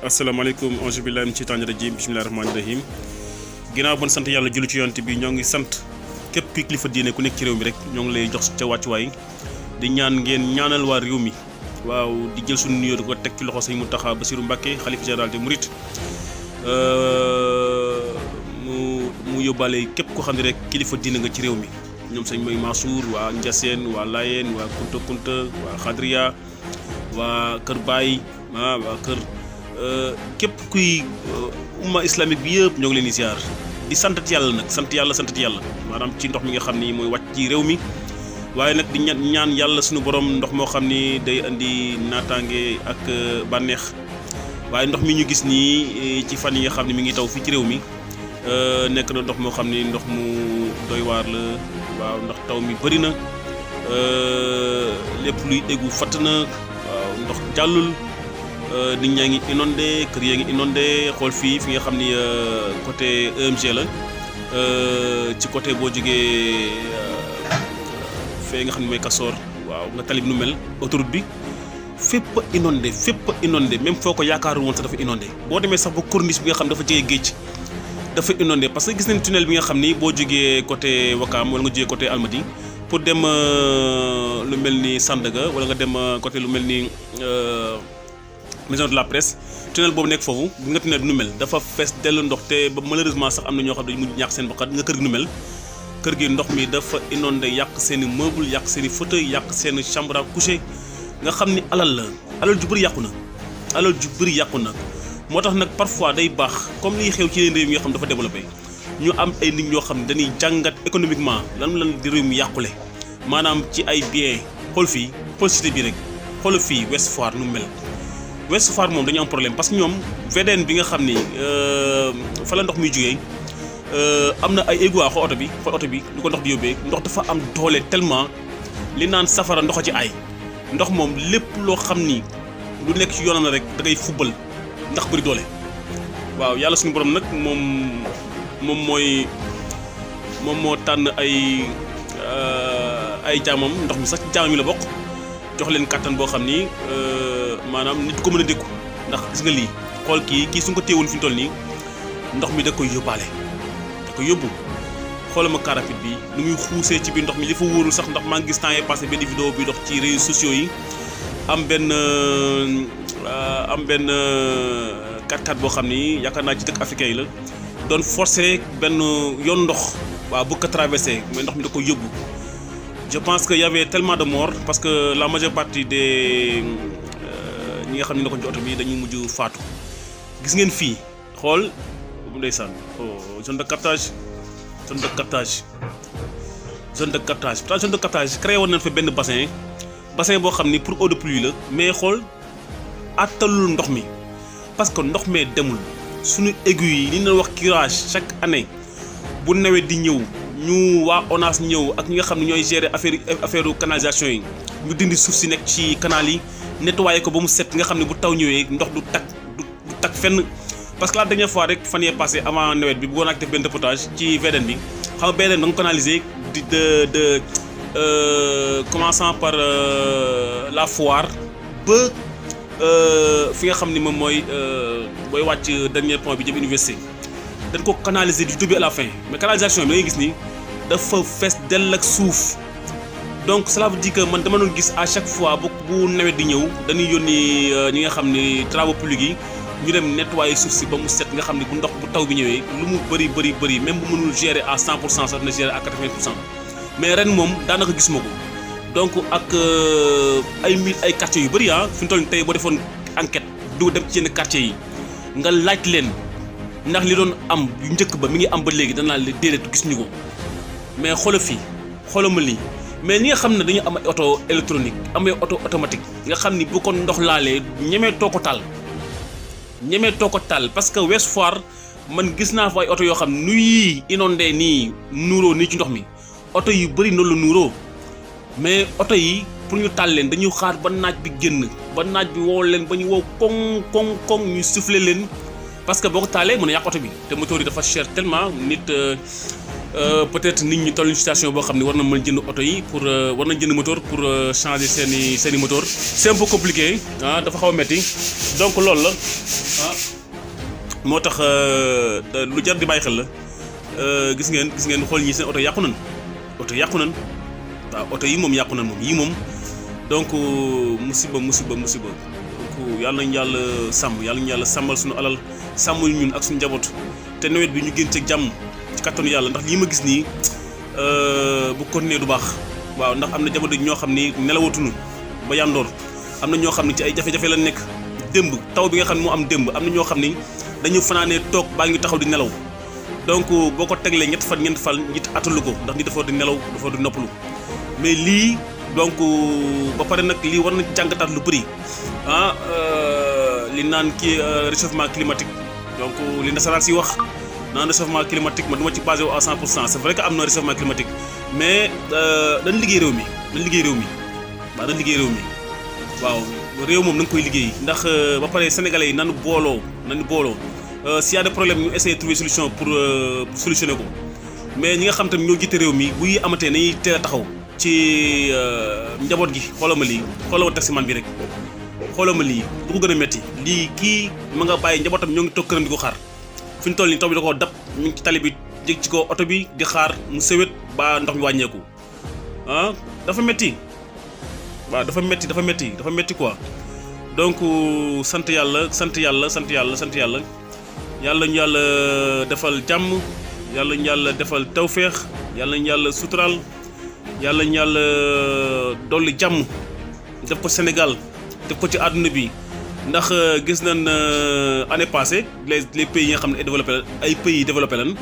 asalaamaaleykum auzu billaahi mina sheytaani rajiim bismillaahi rahmaani rahiim ginnaaw bon sant yàlla julli ci yonent bi ñoo ngi sant képp kuy kilifa diine ku nekk ci réew mi rek ñoo ngi lay jox ca wàccuwaay di ñaan ngeen ñaanal waa réew mi waaw di jël suñu nuyoo di ko teg ci loxo Sëñ Mountakha Bassirou Mbacké xalifa général des mourides mu yóbbaale képp ko xam ne rek kilifa diine nga ci réew mi ñoom sëñ May Mansour waa Ndiassène waa Layène waa Kunta waa Khadria waa Kër Baye waa kër képp kuy umma islamique bi yëpp ñoo ngi leen di ziar di santat yàlla nag sant yàlla maanaam ci ndox mi nga xam ni mooy wàcc ci réew mi waaye nag di ñaan yàlla suñu borom ndox moo xam ni day indi naataange ak bànneex waaye ndox mi ñu gis nii ci fan yi nga xam ne mi ngi taw fii ci réew mi nekk na ndox moo xam ni ndox mu doy waar la waaw ndax taw mi bëri na lépp luy déggu fatt na waaw ndox jàllul nit ñaa ngi inondé kër yaa ngi inondé xool fii fi nga xam ni côté EMG la ci côté boo jógee fee nga xam ne mooy Kasoor waaw nga talib nu mel autoroute bi fépp inondé même foo ko yaakaarul woon sax dafa inondé boo demee sax ba corniche bi nga xam dafa jege géej dafa inondé parce que gis nañ tunnel bi nga xam ni boo jógee côté Wakam wala nga jógee côté Almadi pour dem lu mel ni Sandaga wala nga dem côté lu mel ni maison de la presse tunnel boobu nekk foofu bi nga tunnel bi nu mel dafa fees dellu ndox te ba malheureusement sax am na ñoo xam dañu mujj ñàkk seen bakkan nga kër gi nu mel kër gi ndox mi dafa inondé yàq seen i meuble yàq seen i fauteuil yàq seen chambre à coucher nga xam ni alal ju bëri yàqu na moo tax nag parfois day baax comme liy xew ci yeneen réew yi nga xam dafa développé ñu am ay nit ñoo xam ne dañuy jàngat économiquement lan di réew mi yàqule maanaam ci ay bien xool fii xool cité bi rek xool fii Ouest Foire nu mel Ouest Foire moom dañu am problème parce que ñoom VDN bi nga xam ni fa la ndox muy jógee am na ay égout xool oto bi lu ko ndox di yóbbee ndox dafa am doole tellement li naan safara ndox ci ay ndox moom lépp loo xam ni lu nekk ci yoonam la rek da ngay fubbal ndax bëri doole waaw yàlla suñu borom nag moom moo tànn ay jaamam ndox mi sax ci jaamam yi la bokk jox leen kàttan boo xam ni maanaam nit ko mën a dékku ndax gis nga lii xool kii su nga ko téewoon fi ñu toll nii ndox mi da koy yóbbaale da koy yóbbu xoolal ma car rapide bi nu muy xuusee ci biir ndox mi li fa wóorul sax ndax maa ngi gis temps yii passé benn vidéo bi dox ci réseaux sociaux yi am benn 4x4 boo xam ni yaakaar naa ci dëkk africain yi la doon forcer benn yoon ndox waaw bëgg ko traversé mais ndox mi da koy yóbbu je pense que y avait tellement de morts parce que la majeure partie des ñi nga xam ne nekkoon ci oto bi dañuy mujj faatu gis ngeen fii xool ndeysaan zone de captage créé woon nañ fa benn bassin boo xam ni pour eau de pluie la mais xool attalul ndox mi parce que ndox mee demul suñu aiguille yi li ñu wax curage chaque année bu nawet di ñëw ñu waa ONAS ñëw ak ñi nga xam ne ñooy gérer affaire canalisation yi ñu dindi suuf si nekk ci canal yi nettoyé ko ba mu set nga xam ne bu taw ñëwee ndox du tak fenn parce que la dernière fois rek fan yee passé avant nawet bi bëggoon naa def benn reportage ci VDN bi xam nga VDN da nga canaliser de commençant par la foire ba fi nga xam ni moom mooy booy wàcc dernier point bi jëm université dañ ko canaliser du début à la fin mais canalisation bi da ngay gis ni dafa fees dell ak suuf donc cela veut dire que man dama doon gis à chaque fois bu nawet di ñëw dañuy yónni ñi nga xam ni travaux publics yi ñu dem nettoyer suuf si ba mu set nga xam ni bu taw bi ñëwee lu mu bëri même bu mënul gérer à 100% sax na gérer à 80% mais ren moom daanaka gisuma ko donc ak ay quartiers yu bëri fi mu toll nii tey boo defoon enquête du dem ci yenn quartiers yi nga laaj leen ndax li doon am yu njëkk ba mi ngi am ba léegi danaa la déedéet gis ñu ko mais xoolal ma lii mais ñi nga xam ne dañu am ay auto électronique am ay auto automatique nga xam ni bu ko ndox laalee ñemee too ko taal parce que Ouest Foire man gis naa fa ay oto yoo xam ne nuy inondé nii nuuroo nii ci ndox mi oto yu bëri noonu la nuuroo mais oto yi pour ñu taal leen dañuy xaar ba naaj bi génn ba naaj bi wow leen ba ñu wow koŋ ñu soufflé leen parce que boo ko taalee mën a yàq oto bi te moteur yi dafa cher tellement nit peut-être nit ñi toll situation boo xam ne war na mën jënd oto yi pour war nañ jënd moteur pour changer seen i moteur. C'est un peu compliqué dafa xaw a metti donc loolu la moo tax lu jar di bàyyi xel la gis ngeen xool ñi seen oto yàqu nañ waaw oto yi moom yàqu nañ moom yii moom donc musiba donc yàlla nañu yàlla sàmmal suñu alal sàmmal ñun ak suñu njaboot te nawet bi ñu génn ci jàmm ci kattanu yàlla ndax lii ma gis nii bu continuer du baax waaw ndax am na jamono ñoo xam ni nelawatuñu ba yandoor am na ñoo xam ne ci ay jafe-jafe la nekk démb taw bi nga xam ne moo am démb am na ñoo xam ni dañu fanaanee toog baa ngi taxaw di nelaw donc boo ko teglee ñetti fan nit atalu ko ndax nit dafa di nelaw dafa di noppalu mais lii donc ba pare nag lii war na jàngataat lu bëri li naan kii réchauffement climatique donc li nasaraan si wax naan réchauffement climatique man du ma ci basé wu à 100%. C'est vrai que am na réchauffement climatique mais dañ liggéey réew mi waaw réew moom na nga koy liggéey ndax ba pare sénégalais yi nañu booloo s'il y a des problèmes ñu essayer trouver solution pour solutionner ko mais ñi nga xam tamit ñoo jiite réew mi buy amatee nañuy teel a taxaw ci njaboot gi. xoolal ma taximan bi rek xoolal ma lii du ko gën a metti lii kii ma nga bàyyi njabootam ñoo ngi toog këram di ko xaar fi ñu toll nii taw bi da koo dab ñu ngi ci tali bi jég ci ko oto bi di xaar mu sewet ba ndox mi wàññeeku dafa metti waaw dafa metti quoi donc sant yàlla yàlla ñu yàlla defal jàmm yàlla ñu yàlla defal tawféex yàlla ñu yàlla sutural yàlla ñu yàlla dolli jàmm def ko Sénégal def ko ci àdduna bi ndax gis nañ année passée les pays yi nga xam ne ay pays développé lan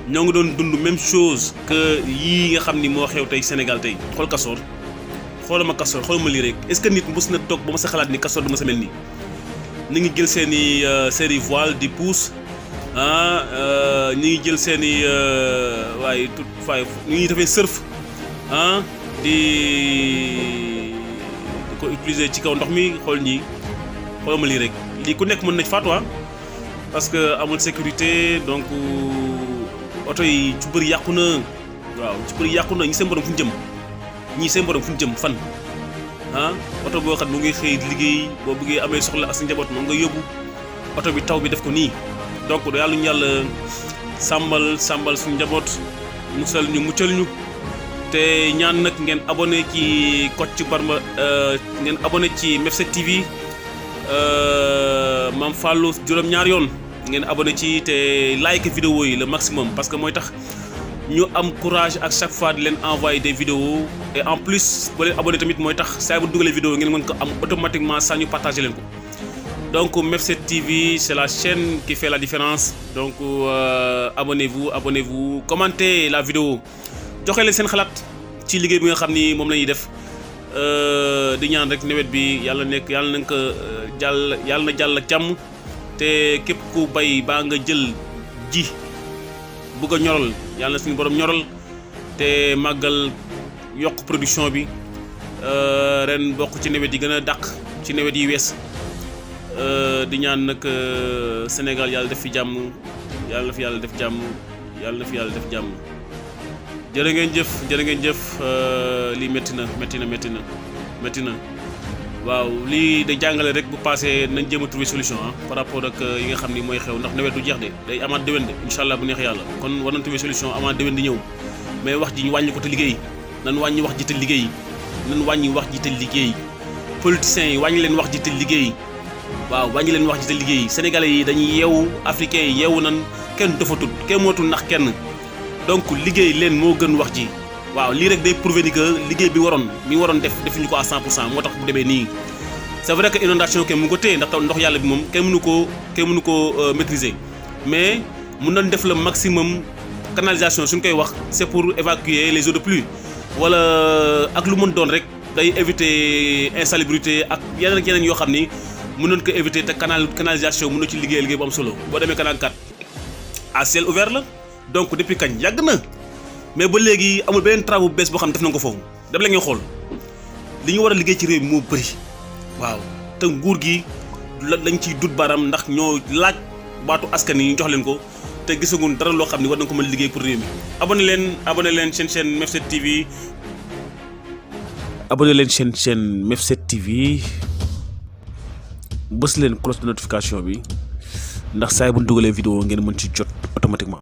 ñoo ngi doon dund même chose que yii nga xam ni moo xew tey Sénégal tey xool Castor xoolal ma lii rek est-ce que nit mës na toog ba ma sa xalaat ni Castor du ma sa mel nii ni ngi jël seen i voile di pousse ñi ngi jël seen i ñi ngi defee surf di ko utiliser ci kaw ndox mi xoolal ma lii rek lii ku nekk mën na faatu parce que amul sécurité donc oto yi ci bëri yàqu na ñi seen borom fu ñu jëm fan oto boo xam ne mu ngi xëy liggéey boo bëggee amee soxla ak sa njaboot moom nga yóbbu oto bi taw bi def ko nii donc yàlla ñu yàlla sàmbal suñu njaboot muccal ñu te ñaan nag ngeen abonné ci Kocc Barma ngeen abonné ci Mefsek TV Mame Fallou juróom-ñaar yoon ngeen abonné ci te like vidéo yi le maximum parce que mooy tax ñu am courage à chaque fois di leen envoyer des vidéos et en plus boo leen abonné tamit mooy tax saa bu dugalee vidéo ngeen mën ko am automatiquement saa ñu partager leen ko donc Mefsek TV c'est la chaîne qui fait la différence donc abonnez-vous commentez la vidéo joxe leen seen xalaat ci liggéey bi nga xam ni moom la ñuy def di ñaan rek nawet bi yàlla na ko yàlla na jàll ak jàmm te képp ku bay baa nga jël ji bëgg a ñoral yàlla na suñu borom ñoral te màggal yokk production bi ren bokk ci nawet yi gën a dàq ci nawet yi wees di ñaan nag Sénégal yàlla def fi jàmm yàlla na fi yàlla def jàmm jërë ngeen jëf lii métti na waaw lii da jàngale rek bu passé nañ jéem a trouver solution par rapport ak yi nga xam ni mooy xew ndax nawet du jeex de day amaat déwén de incha allah bu neex yàlla kon war nañ trouver solution amaat déwén di ñëw mais wax ji ñu wàññi ko te liggéey nan wàññi wax ji te liggéey politiciens yi wàññi leen wax ji te liggéey sénégalais yi dañuy yeewu africains yi yeewu nan kenn dafatul kenn mootul nax kenn donc liggéey leen moo gën wax ji waaw lii rek day prouver ni que liggéey bi waroon defuñu ko à 100% moo tax bu demee nii c'est vrai que inondation kenn mënu ko téye ndax ndox yàlla bi moom kenn mënu ko maîtriser mais mun nañ def le maximum canalisation suñ koy wax c'est pour évacuer les eaux de pluie wala ak lu mën doon rek day éviter insalubrité ak yeneen yoo xam ni mën nañ ko éviter te canalisation mën na ci liggéey bu am solo boo demee canal 4 à ciel ouvert la donc depuis kañ yàgg na mais ba léegi amul beneen travaux bu bees boo xam ne def nañ ko foofu dem la ngeen xool li ñu war a liggéey ci réew mi moo bëri waaw te nguur gi lañ ciy dut baram ndax ñoo laaj baatu askan yi ñu jox leen ko te gisaguñ dara loo xam ni war nañ ko mën liggéey pour réew mi. abonné leen seen chaîne MEF7 TV. abonné leen chaîne MEF7 TV bës leen cloche de notification bi ndax saa yi bu ñu dugalee vidéo ngeen mën ci jot automatiquement.